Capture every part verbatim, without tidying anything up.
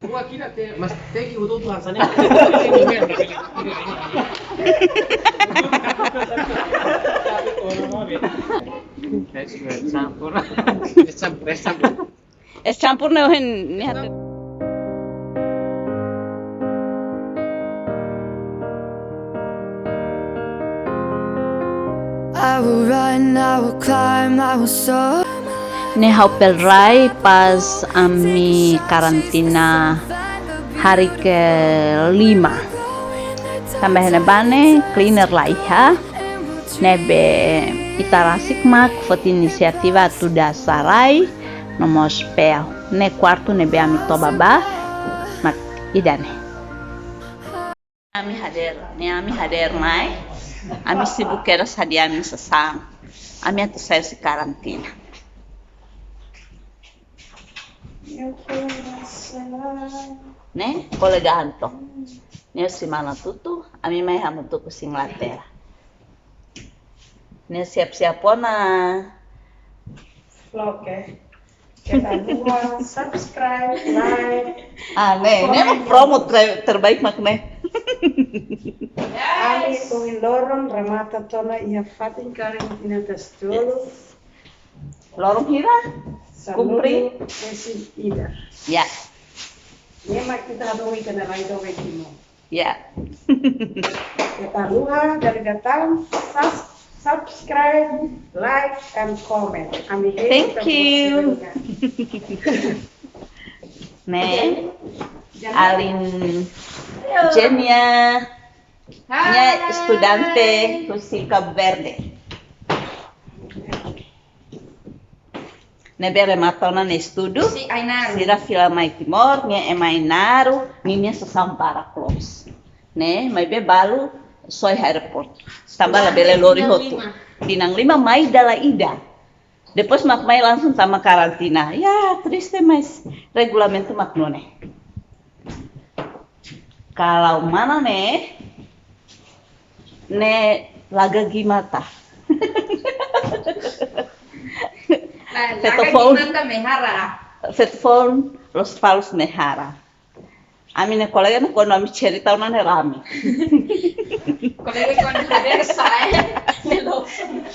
Rua kira te, mas thank you to Tuhan sana. Campur, campur, campur. Es campur ne'e ohin nia hati. I will run, I will climb, I will soar. Ne'e ha'u pela rai pas ami karantina hari kelima. Tanba iha ne'ebá ne'e cleaner la iha. Ne'ebé ita rasik mak foti inisiativa atu dasa rai no mós peel. Ne'e kuartu ne'ebé ami toba bá mak ida-ne'e. Ami hadeer, ne'e ami hadeer mai. Ami sibuk kedas hadi'a ami sasán. Ami atu sai husi karantina. Ne'e, kolega Anto. Ne'e husi Manatutu, ami mai hamutuk husi Inglaterra. Ne'e siap-siap ona. Vlog, eh. Keta haluha subscribe, like. Ah, ne'e, ne'e comment. Promo ter-, terbaik mak ne'e. Ami ohin loron remata tiha ona iha fatin karantina Tasi-Tolu. Loron hira? Sanulu, kumpri? Resin ida. Ya. Ne'e mak ita hadomi ita-nia rai doben Timor. Ya. Keta haluha, dala ida tan, sus-, subscribe, like, and comment. Ami hei. Thank you. Ne'e, Jenia. Alin Jenia. Nia estudante husi Cabo Verde. Ne'ebé remata ona nia estudu, husi Ainaro. Sira fila mai Timor, nia ema Ainaro, ninia sasán barak loos. Ne'e, maibé balu soe aeroportu. Tanba labele lori hotu. Tinan lima. Tinan lima mai dala ida. Depois mak mai langsung tama karantina. Ya, triste, mas regulamentu mak nune'e. Kalau mana ne'e, ne'e lagagi mata. La-, feto lagagi foun. Mata mak hara. Feto foun, la'ós falus mak hara. Ami-nia kolega ne'e kuandu ami cerita ona ne'e rame. Kolega kuandu hadeer sa'e, ne'e loos ona.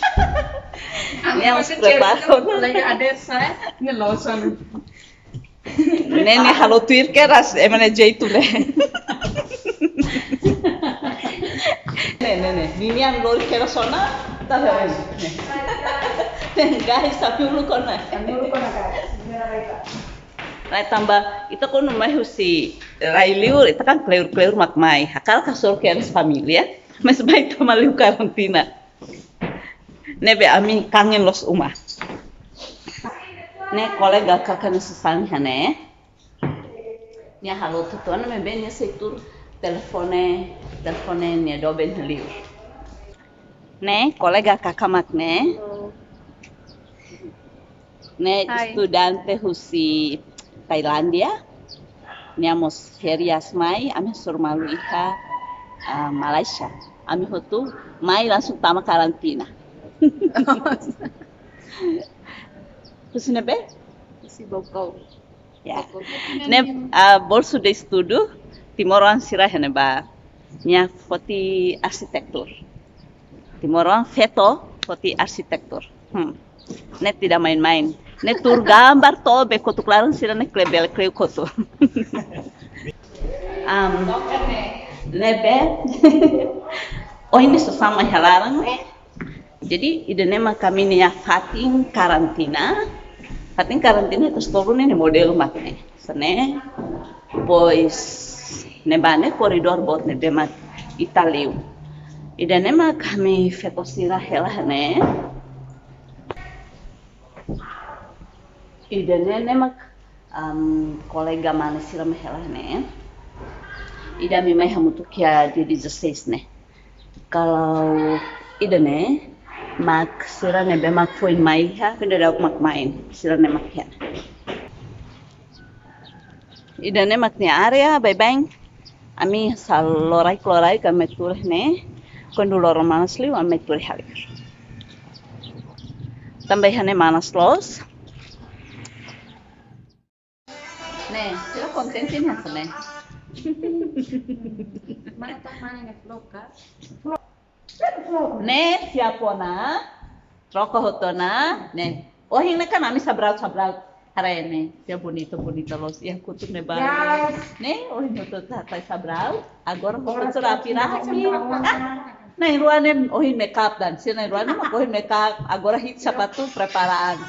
Ami ne'e harus kuandu cerita prepara. Kolega hadeer sa'e, ne'e loos ona. Ne'e, ne'e halo tuir kedas, ema nia jeitu ne'e. Ne'e, ne'e, ne'e. Ninia lori kedas ona, tapi ne'e. Ne'e, guys, tapi uluk ona. Tapi uluk ona, guys. Ne'e, baik, Pak. Ne'e tanba, ita kuandu mai husi rai liur, ita kan kleur-kleur mak mai. Hakarak hasoru kedas família, mas mai tama liu karantina. Ne'ebé ami kangen loos uma. Ne'e kolega kaka nia sasán iha ne'e. Nia halo tutuan, maibé nia sei tuur telefone, telefone nia doben liur. Ne'e kolega kaka mak ne'e. Ne'e, hai, estudante husi Tailándia. Nia mós férias mai, ami hasoru malu iha, ah, Malaysia. Ami hotu mai langsung tama karantina. Husi ne'ebé? Husi Baucau. Ya. Baucau. Ne'e, ah, bolsu de estudu, timoroan sira iha ne'ebá. Nia foti arsitektur. Timoroan feto foti arsitektur. Hmm. Ne'e tidak main-main. Ne'e tuur gambar to'o be kotuk laran sira ne'e kleur bele kleur kotuk. Am, ne'ebé. Oh, nia sasán mai iha laran ne'e. Jadi, ida-ne'e mak ami-nia fatin karantina. Fatin karantina Tasi-Tolu ne'e, ne'e modelu mak ne'e. Hanesan ne'e. Depois, ne'ebá ne'e koridór boot ne'ebé mak ita liu. Ida-ne'e mak ami feto sira hela ne'e. Ida-ne'e, ne'e mak, am, kolega mane sira mak hela ne'e. Ida ami mai hamutuk iha dia dezasseis ne'e. Kalau ida-ne'e mak sira ne'ebé mak foin mai iha, foin daudauk mak mai. Sira ne'e mak iha. Ida-ne'e mak nia área, baibain. Ami sa'e loraik-loraik, ami tuur iha ne'e. Kuandu loron manas liu, ami tuur iha liur. Tanba iha ne'e manas loos. Ne'e, sira Kontente ne'e hanesan ne'e. Mana tau mana ne'e vlog ka? Ne'e, siap ona. Troka hotu ona. Ne'e. Ohin ne'e kan ami sabraut-sabraut. Haree ne'e, iha bonita-bonita loos, iha kotuk ne'ebá. Guys. Ne'e, ohin hotu hatais sabraut. Agora hotu rapi-rapi. Ah, na'in-rua ne'e ohin make up dan. Sira na'in-rua ne'e mak ohin make up. Agora hi'it sapatu preparaan.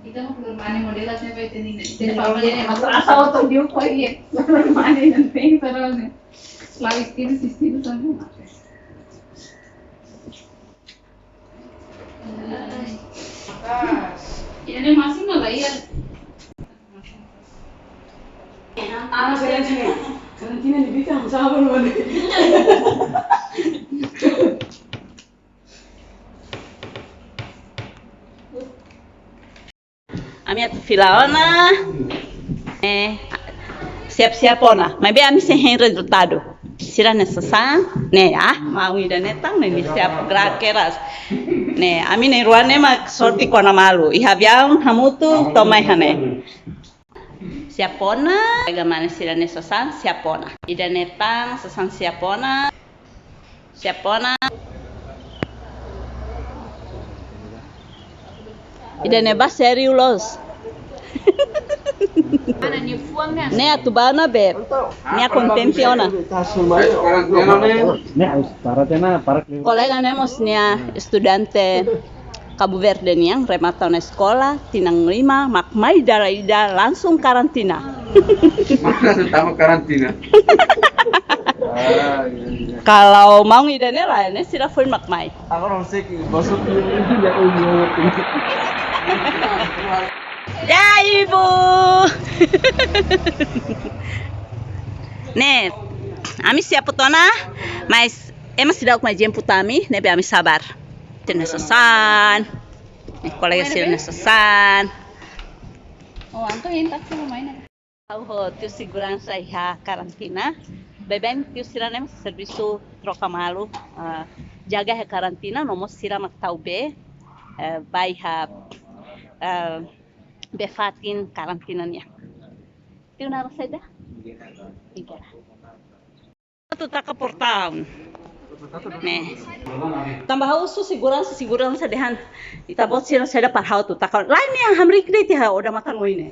Ita mau keluar mana model aslinya, Pak, itu nih, nih. Jadi, Pak, mana nih? Masuk asal atau dia, Pak, iya. Keluar mana nih? Terus nih. Selalu istilah, istilah sama. Ini masih malah, iya. Anak karantina, karantina di Bita, sama, sama. Ami atu fila ona. Eh, siap-siap ona. Maibé ami sei hein rezultadu. Sira-ne'e sasán, ne'e, ah, maun ida-ne'e tan, ne'e, ne'e siap gerak keras. Ne'e, ami na'in-rua ne'e mak sorte kona malu. Iha aviaun hamutuk to'o mai hanesan ne'e. Siap ona, kolega mane sira-ne'e sasán, siap ona. Ida-ne'e tan, sasán siap ona. Siap ona. Ida-ne'e bá sériu loos. Ne'e atu bá ona, beb. Nia kontente ona. Kolega ne'e mós nia estudante Cabo Verde nian, remata ona eskola, tinan lima, mak mai dala ida langsung karantina. Mana tama karantina? Ah, iya, iya. Kalau maun ida-ne'e lae, ne'e sira foin mak mai. Aku orang sek, masuk di, di, di, di. Ya, Ibu. Ne'e, ami siap hotu ona, mas ema seidauk mai jemput ami, ne'ebé ami sabar. Sira-ne'e sasán. Ne'e, kolega sira-ne'e sasán. Oh, anto yang tak suruh main. Ha'u ho tiu seguransa iha karantina. Baibain tiu sira-ne'e servisu troka malu, eh, jaga iha karantina, no mós sira mak tau bee, eh, ba iha, eh, bee-fatin karantina nian. Tiu naran saida? Miguel. Atu taka portaun. Ne'e. Tanba ha'u husu seguransa, seguransa dehan ita-boot sira saida para ha'u atu taka. Lae, ne'e hamriik de'it iha odamatan oin ne'e.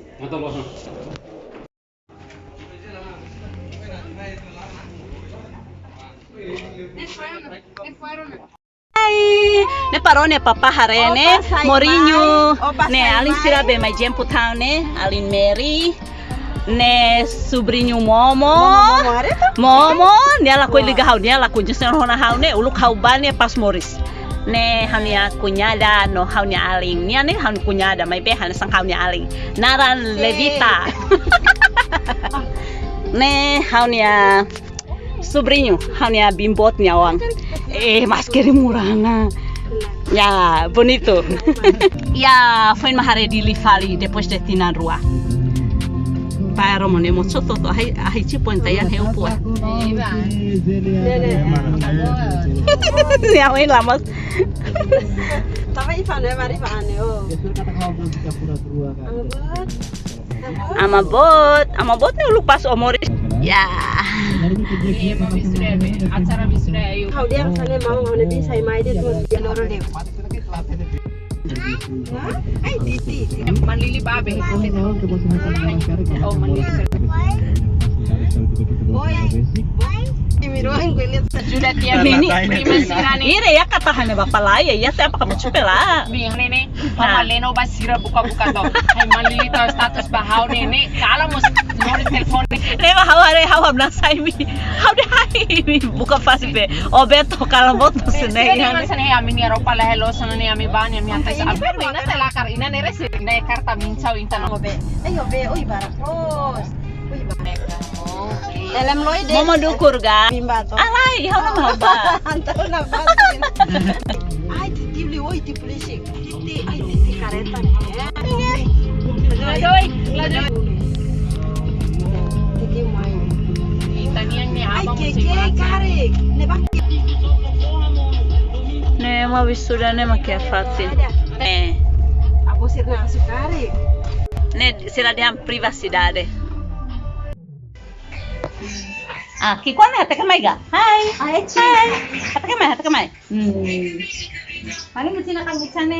Hai, ne'e para ó-nia papá haree ne'e, Morinho. Ne'e alin sira be mai jemput ha'u ne'e, alin Mary. Ne'e subriñu Momo. Momo, Momo, haree to? Momo, nia lakohi liga ha'u, nia lakohi jesen rona ha'u ne'e, uluk ha'u bá ne'e pas moris. Ne'e ha'u-nia kuñada no ha'u-nia alin. Nia ne'e ha'u-nia kuñada, maibé hanesan ha'u-nia alin. Naran Levita. Ne'e ha'u-nia subriñu, ha'u-nia biin boot nia oan. Eh, masker murana. Ya, bonito. Ya, foin mak haree Dili fali depois de tinan rua. Para mone mo soto to, ai, ai, ci puenta ya, heu pua. Ya, oin lamas. Tava ifa ne, mari fa ne, oh. Ama boot, ama boot ne'e uluk pas ó moris. Ya. Iya, mami sudah, acara sudah, ayo. Ha'u dehan hanesan ne'e maun, ha'u ne'e bisa mai de'it, terus dia loro de'it. Hah? Ai, Titi. Manlili babe. Oh, Manlili. Oi. Imi ruang kulit. Sudah tiap ini. Ire ya kata hane bapa lai ya, ya siapa kamu cepet lah. Nih, nenek. Mama leno ba sira buka-buka to. Hai Manlili tau status ba ha'u ne'e, ne'e kala mós moris telefone. Ne'e ba ha'u haree ha'u hamnasa imi. Ha'u dehan imi buka fase be. Ó Beto kala mós ne'e. Sira dehan hanesan ne'e ami-nia roupa la helo sana ne'e ami bá ne'e ami hatais. Ini apa ina telakar ina ne'e resi ne'e karta minsau inta no be. Ayo be, oi barak los. Oi barak. Dalam loi de. Momo dukur ga. Bimba to. Alai, ha'u na mau ba. Antar na ba. Ai, Titi beli, oi, Titi beli sih. Titi, ai, Titi kareta ne'e. Ladoi, ladoi. Ai, keke, karik. Ne'ebá ke. Ne'e ema wisuda ne'e mak iha fatin. Ada. Eh. Apa sih nasi karik? Ne'e sira dehan privasidade. Ah, ki'ikoan ne'e hateke mai ga? Hai. Hai, Ci. Hai. Hateke mai, hateke mai. Hmm. Paling mesti nak kamu sana.